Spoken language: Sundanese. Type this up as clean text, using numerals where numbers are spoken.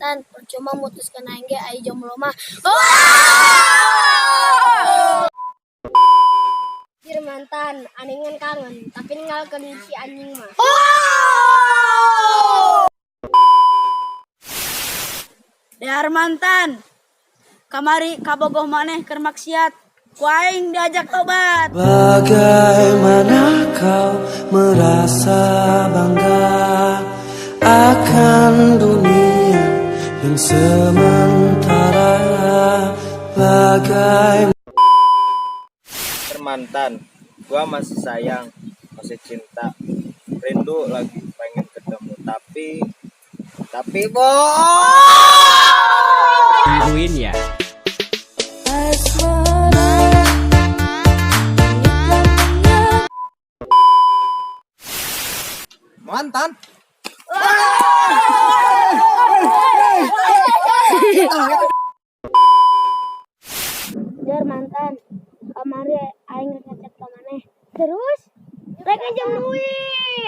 Mantan, percuma mutuskeun aing ge, ai jomblo mah. Dear mantan, aningan kangen, tapi ninggalkeun si anjing mah. Dear mantan, kamari kabogoh maneh keur maksiat. Ku aing diajak tobat. Bagaimana kau merasa bangga akan dunia yang sementara? Bagai Mantan, gua masih sayang, masih cinta, rindu lagi pengen ketemu, tapi bohong. Tungguin ya. Asmara. Mantan. Dear mantan, kamari aing ngechat ka maneh. Terus rek nginjem duit.